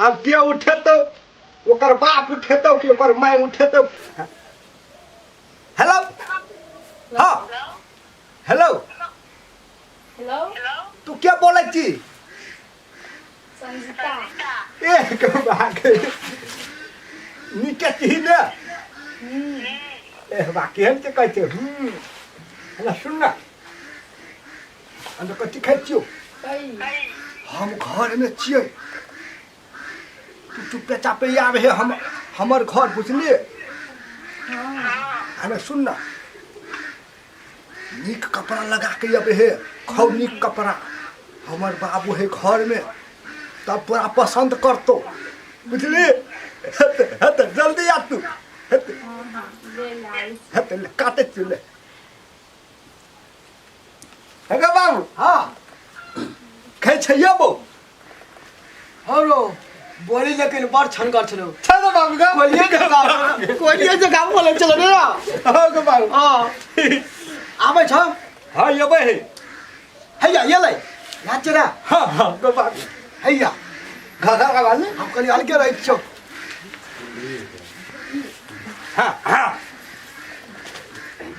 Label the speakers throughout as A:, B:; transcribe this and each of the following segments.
A: आब के उठेतौ ओकर बाप उठेतौ कि ओकर माय उठेतौ हेलो हाँ हेलो
B: हेलो
A: तू के बोलै छी
B: संजीता
A: एक बाक नीके छी ने ए बा केहन के कहै छै हूँ हेलो सुन ना अंदर कथी खाइ छियौ हम घरमे छियै तू चुपे चापे आबे हे हम हमर घर बुझलिए हमे सुन ना नीक कपड़ा लगा के अबे हे खूब नीक कपड़ा हमर बाबू है घरमे तब तोरा पसंद करतो बुझली हेते हेते जल्दी आ तू हेते हेते ले काटे छियै ले हे गे बाबू
C: हाँ
A: खाइ छै यौ बौ
C: हरो बोली लेकिन बड़ छनगर छलो
A: छै ने बाबू गे
C: कोलिए जकाँ कोलिए जकाँ बोलै छलो ने
A: हँ गे बाबू
C: हाँ आबै छ
A: हँ अबै है
C: हैया एलै याद छै
A: हँ हँ गे बाबू
C: हैया
A: घर घर वाली
C: हम कनि अलगे रहै छियौ
A: हाँ हाँ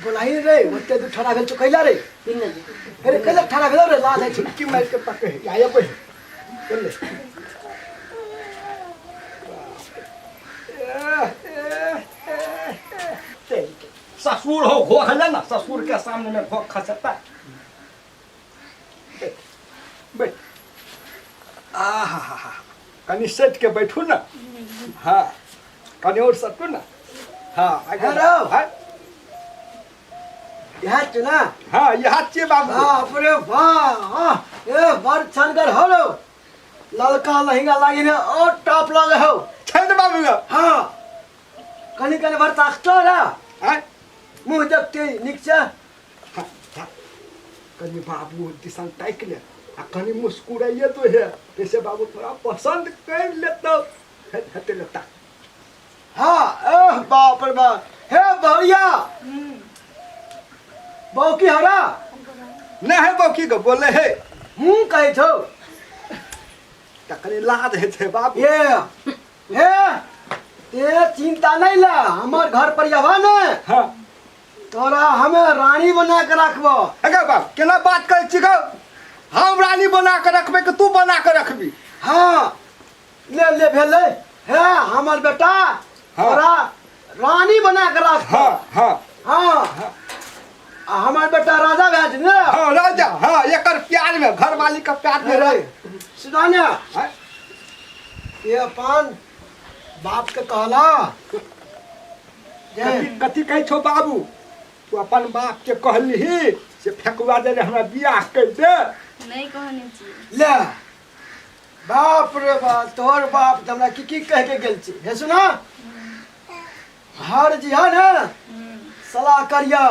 C: बोलाही रे ओते दू ठड़ा भेल छौ कैला रे अरे कैला ठड़ा भेल रे लाज होइ छै
A: की मारि के पके है आया पे चल ले ससुर हो घोख ले ना ससुर के सामने में घोख खसता बैठ बैठ आ हा हा हा कनी सेट के बैठू ना हाँ कनी और सटू ना हाँ आगे
C: हेलो।
A: हाँ
C: इएह छै ना
A: हाँ यहाँ छियै बाबू
C: बाप रे वाह ए बड़ छनगर हो रो ललका लहंगा लागी ने और टॉप लगे हो
A: छै ने बाबू गो
C: हाँ कनि कनि भर ताकतो रे
A: आँय
C: मुँह देखते नीक छै
A: हाँ, हाँ। कनी बाबू दिसन ताकि ले आ कनी मुस्कुराइए तो हे जैसे बाबू थोड़ा पसंद कर लेतो हेते लेता
C: हाँ ओह बाप रे बाप हे बहुरिया बहू की हरा
A: नहीं है बौकी को बोले हे
C: मुँह कहै छौ
A: त कनी लाज हे छै बाबू
C: ये हे ते चिंता नहीं ला हमर घर पर आवा ने
A: हाँ
C: तोरा हमें रानी बना के रखबो
A: अगे बाप केना बात करै छी गौ हम रानी बना के रखबै कि तू बना के रखबी
C: हाँ ले ले भेलै हे हमर बेटा
A: हाँ।
C: तोरा रानी बना के रख
A: हाँ हाँ
C: हाँ आ हमर बेटा राजा भए जेतै ने
A: हाँ राजा हाँ एकर प्यार में घरवाली के प्यार में
C: रे
A: रह
C: सुना ने
A: हाँ?
C: ये अपन बाप के कहला जे
A: कथी कथी कहै छौ बाबू तू अपन बाप के कहलिही से फेकुआ दे रे हमरा बियाह कर दे
B: नहीं कहने छी
C: ले बाप रे बाप तोहर बाप तऽ हमरा की की कह के गेल छी हे सुना हर जी है ने सलाह करिया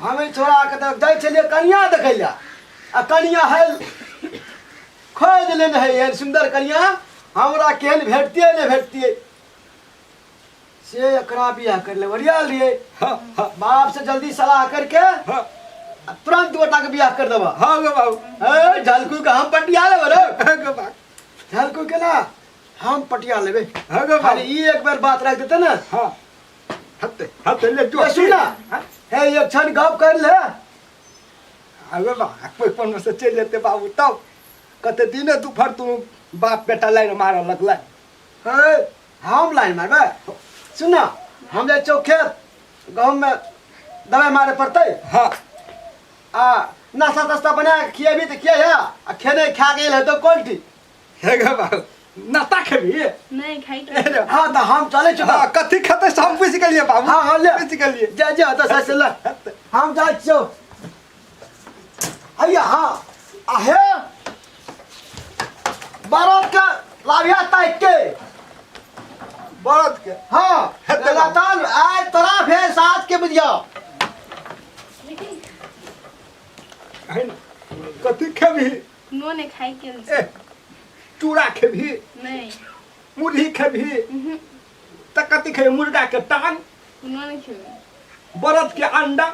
C: हमें छोड़ा के तऽ जाइ छलियै कनिया देखै लए आ कनिया है खोज लेने है एहन सुन्दर कनिया हमरा केहन भेटतियै नहि भेटतियै से एकरा बियाह कर ले ओरियाल रहियै
A: हाँ हाँ
C: बाप से जल्दी सलाह करके
A: हाँ
C: आ तुरंत गोटा के बियाह कर देबा
A: हाँ गो बाबू
C: ए झलकू के हम पटिया लेबै रे
A: हाँ गो बाबू
C: झलकू के ना हम पटिया लेबै
A: हाँ गो
C: खाली
A: बाबू
C: ई एक बेर बात राख देते ना
A: हाँ हते हते ले जो
C: ए, सुन ना
A: हाँ?
C: हे एक क्षण गप कर ले
A: अरे बा कोई पन से चलि जेतै बाबू तब कते दिने दुपहर तू बाप बेटा लाइन मारऽ लगलै
C: हे हम लाइन मारबै सुन ना हम जाइ छियौ खेत गहूँममे दवाइ मारे पड़तै
A: हाँ
C: आ नाश्ता तास्ता बना के खिएबी तऽ खिया आ खेने खा गेल हेतौ कोन ठीक
A: हे गे बाबू नाश्ता खेबही
B: नहीं खाई के
A: ए रे,
C: हाँ तऽ हम चलै छियौ
A: हाँ कथी खेतै से हम बुझि गेलियै बाबू
C: हाँ, हाँ, ले।
A: बुझि गेलियै
C: जा जा तऽ से ले हम जाइ छियौ हैया हाँ आ हे बरद के लाभिया ताकि के
A: बरद के
C: हाँ
A: हेतै बाबू।
C: लगातार आइ तोरा फेर साँझ के बुझियौ
B: लेकिन
A: है ने कथी खेबही
B: नो नहीं खाई के
A: ए चूड़ा खेबही
B: नहीं
A: मुरही खेबही
B: उहुं,
A: तऽ कथी खेबही मुर्गा के टांग
B: नो नहीं खेबे
A: बरद के अंडा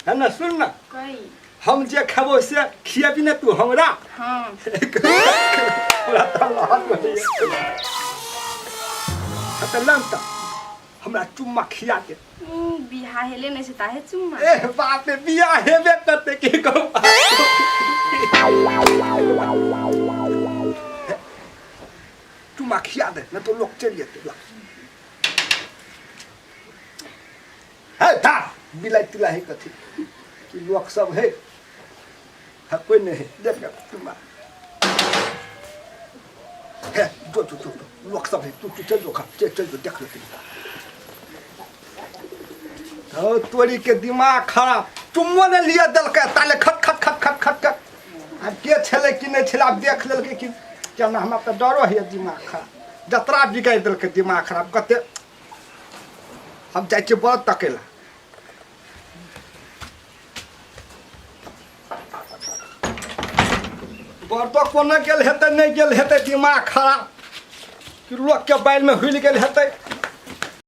A: है ना सुन ना
B: कई
A: हम जे खेबो से खिएबी ने तू हमरा।
B: हाँ।
A: हमरा तऽ लहर होइए। हाँ, तऽ लम तऽ हमरा चुम्मा खिया दे।
B: बियाह हेले नहीं छै ताहे चुम्मा।
A: ए बाप रे, बियाह हेबे करते की कहू। चुम्मा खिया दे, नहीं तो लोग चलि जेतै। ला। हे धा बिलाइ तिलाइ है कथी कि लोक सब है। हाँ, कोई नहीं है, देख चुम्मा। हे जो जो जो जो, लोक सब है, तू तू चल जो खा, चल चल जो देख ले तू। तो तोरी के दिमाग खराब, चुम्मो ने लिया देलकै ताले खट खट खट खट खट खट। आब के छलै कि नहि छलै आब देख लेलकै कि केना। हमरा तऽ डरो होइए, दिमाग खराब जतरा बिगाड़ि देलकै, दिमाग खराब कते। हम जाइ छियै बड़ तकै लए। बरदो कोना गेल हेतै, नहि गेल हेतै, दिमाग खराब कि लोकके बाइलमे हुलि गेल हेतै।